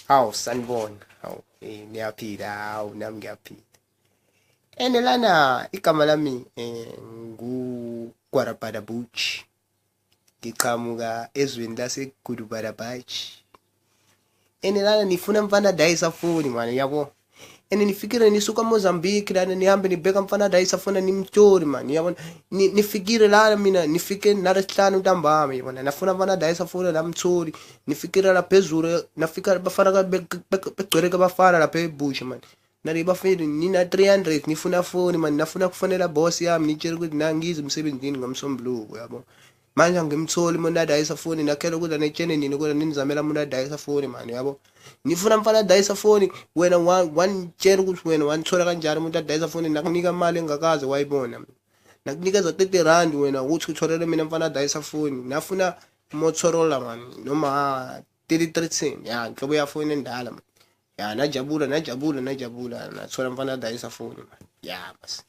Hawu sanibona. Hawu niyaphila. Hawu nami ngiyaphila. Ene lana igama lami nguGwarabadabuchi. Ngiqhamuka ezweni laseGudubadabachi. Ene lana nifuna mfana dayisa foni mani yabo. Ene nifikire nisuka Mozambique lana nihambe nibheka mfana dayisa foni nimtori mani yabona. Nifikire lana mina nifike nalesihlanu ntambama yabona. Nafuna mfana dayisa foni la mthori. Nifikire la phezulu nafika bafana begcwele kabafana lapha ebush mani. Nali bafethu nina 300 nifuna foni mani nafuna kufonela boss yami nitshele ukuthi nangize emsebenzini ngomsombuluko yabo. Manje angimtholi umuntu adayisa foni nakhela ukuthi anetshene nini kodwa ninizamela umuntu adayisa foni mani yabo. Nifuna mfana adayisa foni wena wanitshela ukuthi wena wanithola kanjani umuntu adayisa foni nakunika imali engakaze wayibona. Nakunikeza 30 rand wena ukuthi utholele mina mfana adayisa foni nafuna Motorola mani noma 3310 ya nhlobo ya foni endala mani. Ya najabula najabula najabula nathola mfana adayisa foni mani. Ya bas.